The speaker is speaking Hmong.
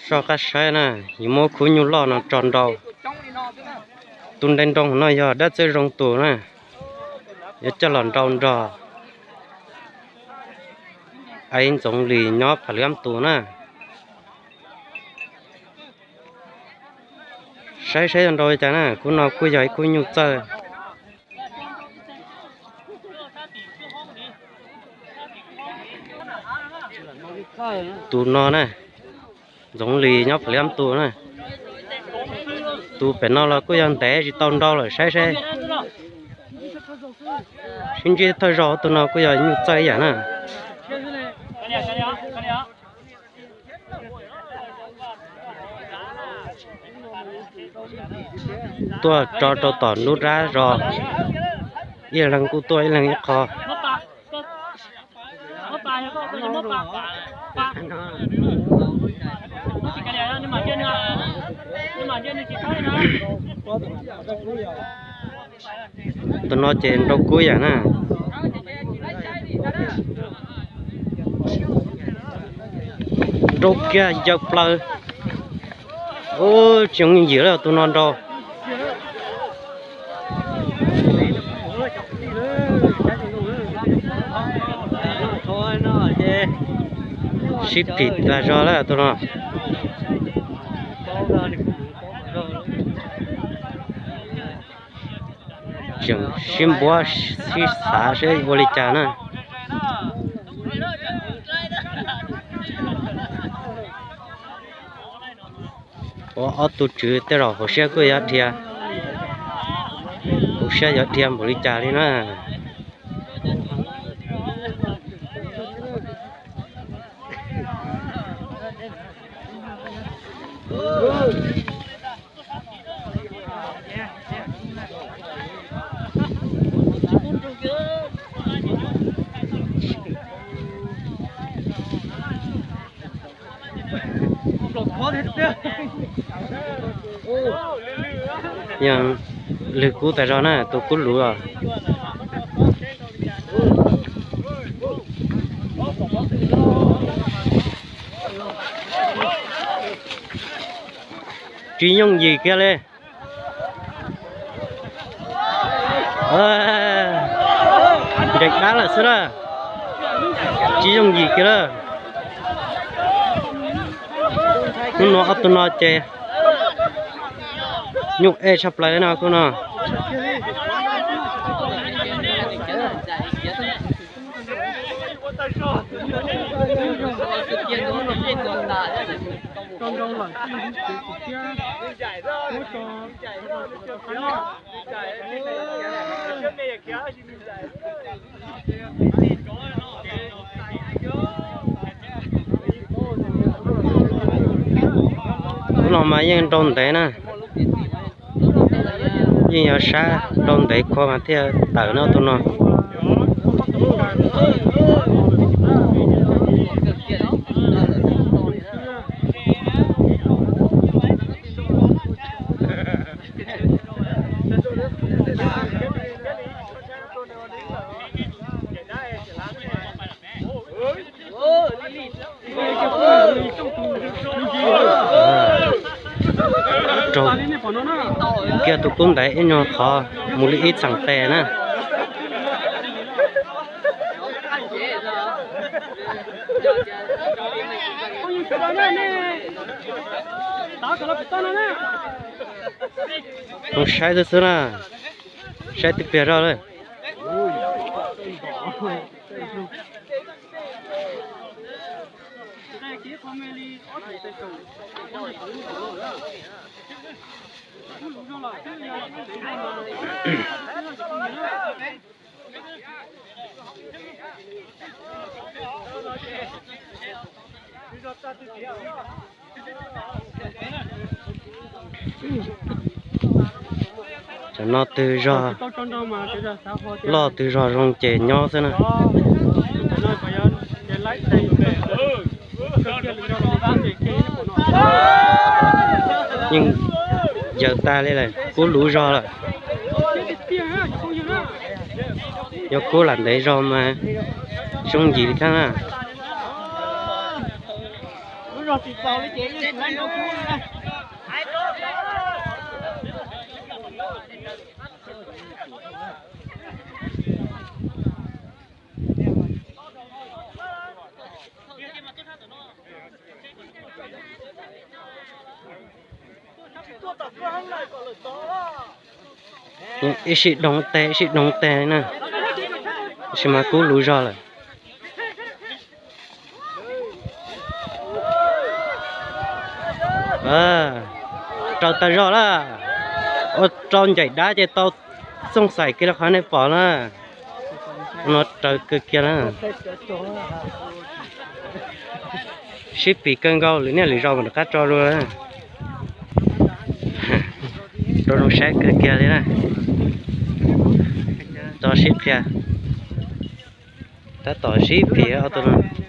Soj qab saib na, yuav muab khub nyuj loj no tso nrau. Tus nte nroo no yog dab txawj zoo tus na, yuav coj los nrau nrog Aiv Ntxoov Lis nyob Pham Liab tus na. Saib saib yuav nrau li cas na, khub no kuj yog ib khub nyuj txawj. Tus no na, Ntxoov Lis nyob Pham Liab tus na. Tus pem no los kuj yog ntev tsis tau nrau lawm, saib saib. Sib ntsib thawj zaug, tus no kuj yog nyuj txawj ib yam na. Tuaj tso rau tom nruab nrab zos, ib leeg kuj tuaj ib leeg ib qho. Tus no ces nrau kub yam na. Nrau kiag yawm plaws. Ub, tsis yooj yim li tus no nrau. Sib phim tas zog lawm tus no. Tseem sib npuab sib xav seb ua li cas na. Ua ob tug tswv tej zaum hauv siab kuj yuav dhia, hauv siab yuav dhia npaum li cas li na. Yog lwg kub tas zog na, tus kub luv os. Tsis yooj yim kiag li. Nres dab lawm xwb na. Tsis yooj yim kiag lawm. Hnub no ob tug no ces nyuj ej tshaj plaws no khub no. Hnub no mas yeej nrau ntev na. Yeej yog sab nrau ntev kho mas thiaj tawm no tus no. Raug kiag tus kub ntaiv ib nyuag qhov mus li ib txheem tes na. Zoo saib xwb xwb na, saib twb pliag zog lawm. Cov no twg zog loj twg zog zoo ces nyob xwb na. Yeej yawm tas li lawm, kub luv zog lawm. Yog kub lam ntev zog mas zoo yim li thiab na. Ib sij doog teg ib sij doog teg na, tab sis mas kub lus zog lawm. Raws tag zog lawm, ua rau ncaim dab ces tau txooj xaim kiag li qhov nej pom na. No raws kawg kiag na. Sib pim kawg nkaus, lwm niaj lwm zaus mas rov qab tso dua. Rau zoo saib kawg kiag li na. Tso sib qhia. Tab tom sib phim ob tug no.